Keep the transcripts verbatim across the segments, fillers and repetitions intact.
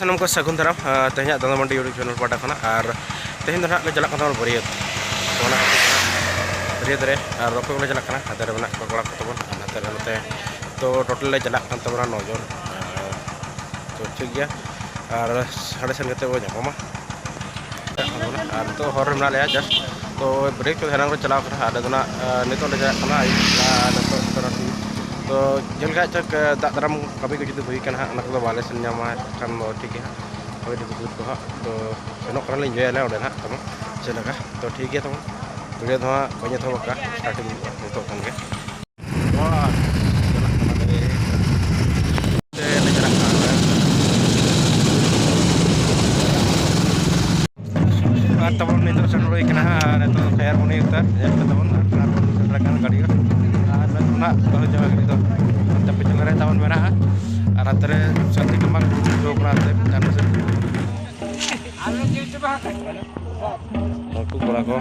ᱥᱟᱱᱟᱢ ᱠᱚ ᱥᱟᱹᱜᱩᱱ ᱫᱟᱨᱟᱢ, ᱟᱨ ᱛᱮᱦᱮᱧᱟᱜ ᱫᱟᱫᱟ ᱢᱟᱱᱰᱤ YouTube channel ᱯᱟᱦᱴᱟ ᱠᱷᱚᱱᱟᱜ᱾ ᱟᱨ ᱛᱮᱦᱮᱧ ᱫᱚ ᱱᱟᱦᱟᱜ ᱞᱮ ᱪᱟᱞᱟᱜ ᱠᱟᱱ ᱛᱟᱵᱚᱱᱟ ᱵᱟᱹᱨᱭᱟᱹᱛ᱾ ᱛᱚ ᱚᱱᱟ ᱠᱷᱟᱹᱛᱤᱨ ᱛᱮ ᱱᱟᱦᱟᱜ ᱵᱟᱹᱨᱭᱟᱹᱛ ᱨᱮ, ᱟᱨ ᱨᱚᱯᱚᱲ ᱠᱚᱞᱮ ᱪᱟᱞᱟᱜ ᱠᱟᱱᱟ, ᱦᱟᱱᱛᱮ ᱨᱮ ᱢᱮᱱᱟᱜ ᱠᱚᱣᱟ ᱠᱚᱲᱟ ᱠᱚ ᱛᱟᱵᱚᱱ, ᱟᱨ ᱱᱟᱛᱮ ᱨᱮ ᱱᱚᱛᱮ᱾ ᱛᱚ total ᱞᱮ ᱪᱟᱞᱟᱜ ᱠᱟᱱ ᱛᱟᱵᱚᱱᱟ ᱱᱚ ᱡᱚᱱ᱾ ᱟᱨ ᱛᱚ ᱴᱷᱤᱠ ᱜᱮᱭᱟ, ᱟᱨ ᱦᱟᱸᱰᱮ ᱥᱮᱱ ᱠᱟᱛᱮ ᱵᱚᱱ ᱧᱟᱯᱟᱢᱟ᱾ ᱟᱨ ᱱᱤᱛᱚᱜ ᱦᱚᱨ ᱨᱮ ᱢᱮᱱᱟᱜ ᱞᱮᱭᱟ just᱾ ᱛᱚ break ᱠᱚ ᱮᱱᱟᱝ ᱨᱮ ᱪᱟᱞᱟᱣ ᱠᱟᱱᱟ, ᱟᱞᱮ ᱫᱚ ᱱᱟᱜ, ᱟᱨ ᱱᱤᱛᱚᱜ ᱞᱮ ᱪᱟᱞᱟᱜ ᱠᱟᱱᱟ ᱟᱹᱭᱩᱵ ᱵᱮᱲᱟ, ᱱᱤᱛᱚᱜ ᱛᱟᱨᱟᱥᱤᱧ᱾ ᱛᱚ ᱡᱮᱞᱮᱠᱟ ᱪᱚ ᱫᱟᱜ ᱫᱟᱨᱟᱢ ᱠᱟᱹᱢᱤ ᱠᱚ ᱡᱩᱫᱤ ᱦᱩᱭ ᱠᱟᱱᱟ ᱦᱟᱸᱜ, ᱚᱱᱟ ᱠᱚᱫᱚ ᱵᱟᱞᱮ ᱥᱮᱱ ᱧᱟᱢᱟ ᱠᱷᱟᱱ ᱫᱚ ᱴᱷᱤᱠ ᱜᱮ ᱦᱟᱸᱜ, ᱦᱳᱭ ᱫᱩᱠᱩ ᱠᱚ ᱦᱟᱸᱜ᱾ ᱛᱚ ᱥᱮᱱᱚᱜ ᱠᱟᱱᱟᱞᱤᱧ, enjoy ᱟᱞᱮ ᱚᱸᱰᱮ ᱱᱟᱜ ᱛᱟᱵᱚᱱ ᱪᱮᱫ ᱞᱮᱠᱟ᱾ ᱛᱚ ᱴᱷᱤᱠ ᱜᱮᱭᱟ ᱛᱟᱵᱚᱱ, video ᱫᱚ ᱦᱟᱸᱜ ᱵᱟᱹᱧ ᱮᱛᱚᱦᱚᱵ ᱟᱠᱟᱫᱼᱟ, starting ᱦᱩᱭᱩᱜᱼᱟ ᱱᱤᱛᱚᱜ ᱠᱷᱚᱱ ᱜᱮ᱾ ᱟᱨ ᱛᱟᱵᱚᱱ ᱱᱤᱛᱚᱜ ᱥᱮᱴᱮᱨ ᱦᱩᱭ ᱠᱟᱱᱟ ᱦᱟᱸᱜ, ᱟᱨ ᱱᱤᱛᱚᱜ ᱫᱚ ᱠᱷᱟᱭᱟᱨ ᱢᱚᱱᱤ ᱩᱛᱟᱹᱨ ᱧᱮᱞ ᱯᱮ ᱛᱟᱵᱚᱱ, ᱟᱨ ᱵᱚᱱ ᱥᱮᱴᱮᱨ ᱟᱠᱟᱱᱟ ᱜᱟᱹᱰᱤ ᱨᱮ᱾ ᱟᱨ ᱱᱤᱛᱚᱜ ᱱᱟᱜ ᱵᱟᱹᱦᱩ ᱡᱟᱶᱟᱭ ᱜᱟᱹᱰᱤ ᱫᱚ ᱦᱟᱱᱛᱮ ᱯᱤᱪᱷᱞᱟᱹ ᱨᱮ ᱛᱟᱵᱚᱱ ᱢᱮᱱᱟᱜᱼᱟ, ᱟᱨ ᱦᱟᱱᱛᱮ ᱨᱮ ᱥᱟᱹᱛᱷᱤ ᱴᱟᱢᱟᱠ ᱩᱰᱩᱠ ᱠᱟᱱᱟ ᱦᱟᱱᱛᱮ ᱪᱟᱸᱫᱽ ᱥᱮᱫ᱾ ᱩᱱᱠᱩ ᱠᱚᱲᱟ ᱠᱚ᱾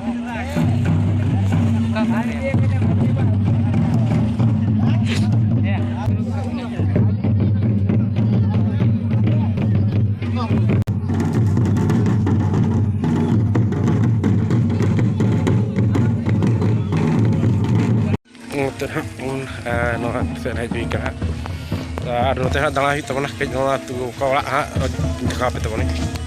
ᱱᱚᱛᱮ ᱦᱟᱸᱜ ᱵᱚᱱ, ᱮ, ᱱᱚᱣᱟ ᱥᱮᱫ ᱦᱮᱡ ᱦᱩᱭ ᱠᱟᱱᱟ᱾ ᱟᱨ ᱱᱚᱛᱮ ᱦᱟᱸᱜ ᱫᱟᱬᱟ ᱦᱩᱭᱩᱜ ᱛᱟᱵᱚᱱᱟ ᱠᱟᱹᱡ, ᱱᱚᱣᱟ ᱟᱹᱛᱩ ᱚᱠᱟ ᱚᱲᱟᱜ ᱦᱟᱸᱜ ᱫᱮᱠᱷᱟᱣ ᱟᱯᱮ ᱛᱟᱵᱚᱱᱟᱹᱧ᱾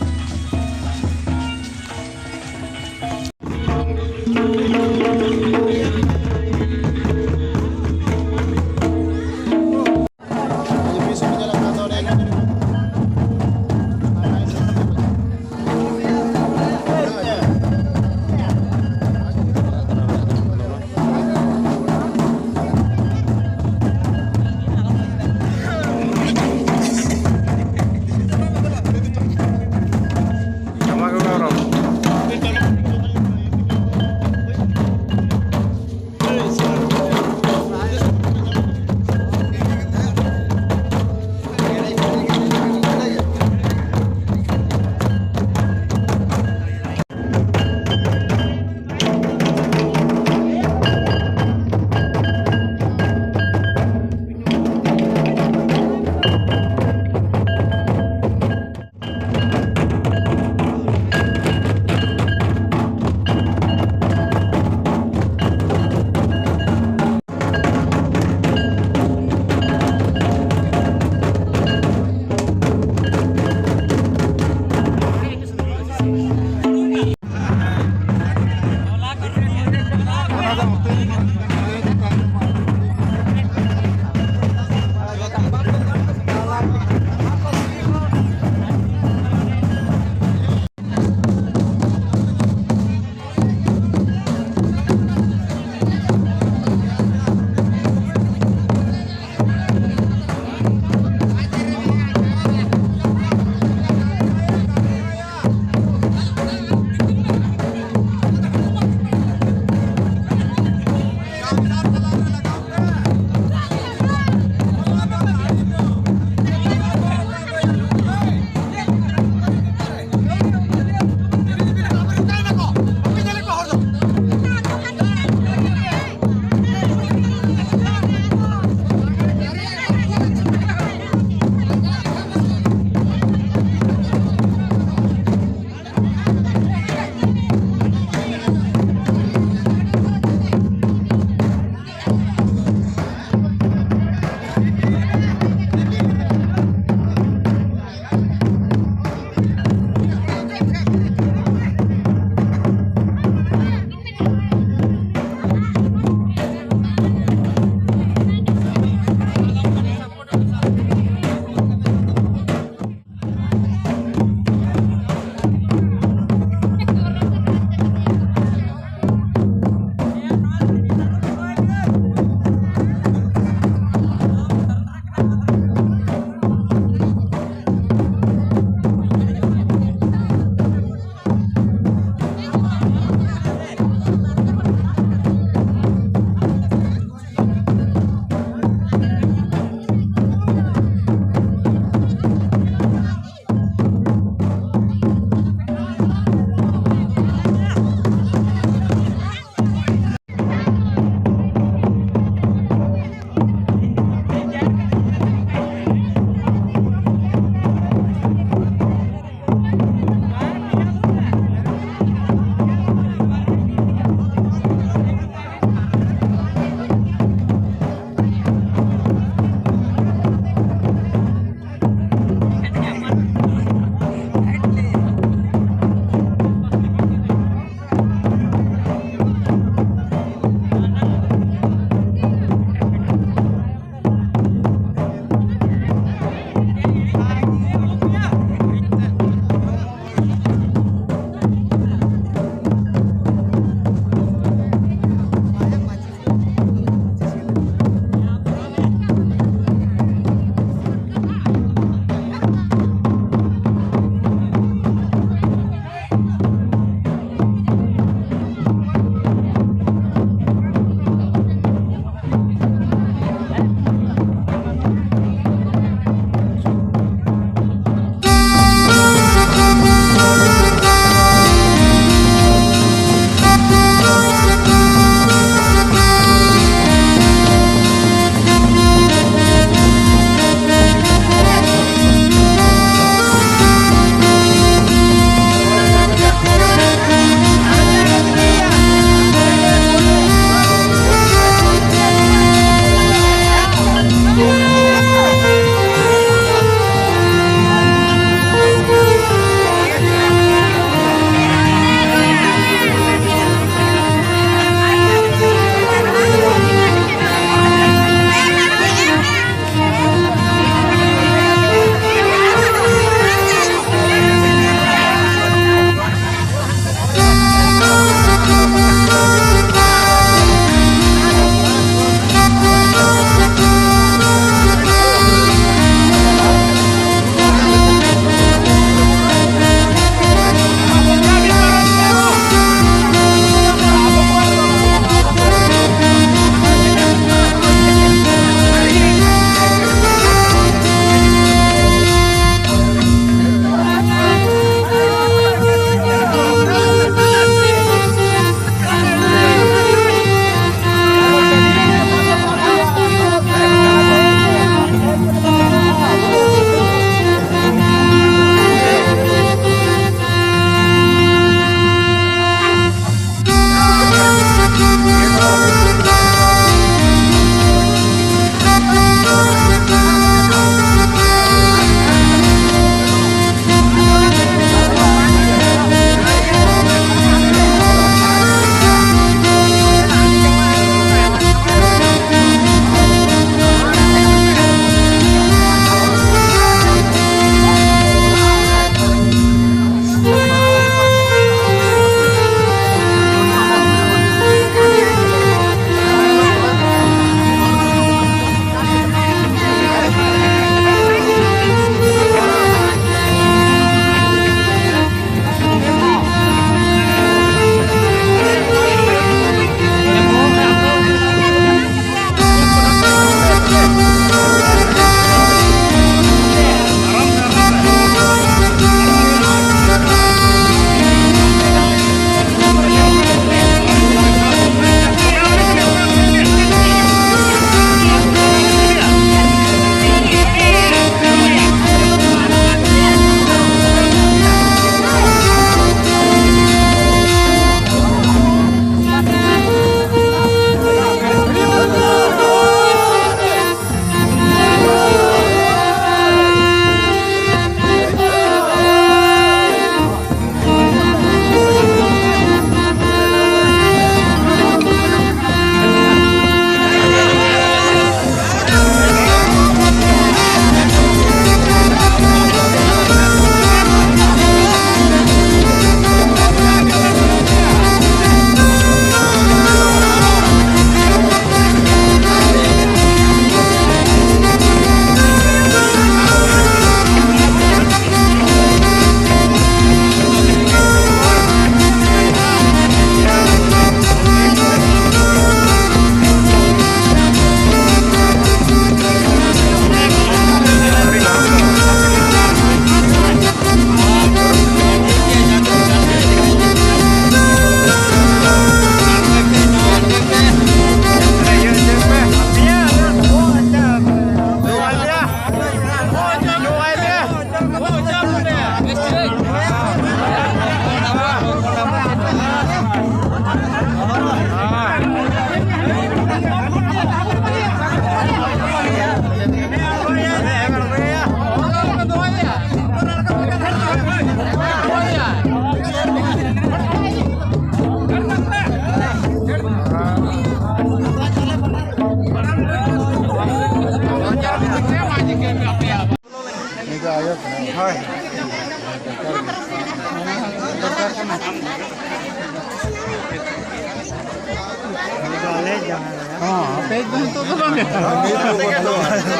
ᱦᱚᱸ, ᱟᱯᱮ ᱫᱚ ᱱᱤᱛᱚᱜ ᱫᱚ ᱵᱟᱝ ᱜᱮ᱾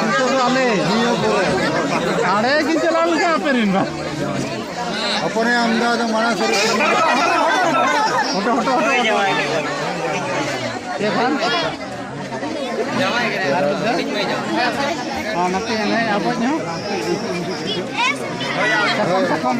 ᱱᱤᱛᱚᱜ ᱫᱚ ᱟᱞᱮ ᱦᱟᱸᱰᱮ ᱜᱮ ᱪᱟᱞᱟᱣ ᱞᱮᱱᱠᱷᱟᱱ ᱟᱯᱮ ᱨᱮᱱ ᱵᱟ᱾ ᱦᱚᱯᱚᱱᱮ ᱟᱢᱫᱟ ᱫᱚ ᱢᱟᱲᱟᱝ ᱥᱮᱫ ᱨᱮ᱾ ᱦᱚᱴᱚ, ᱦᱚᱴᱚ, ᱦᱚᱴᱚ, ᱦᱚᱴᱚ᱾ ᱪᱮᱫ ᱠᱷᱟᱱ? ᱟᱨ ᱱᱚᱛᱮ ᱮᱱᱮᱡ ᱟᱵᱚᱡ ᱦᱚᱸ᱾ ᱥᱟᱠᱚᱢ, ᱥᱟᱠᱚᱢ᱾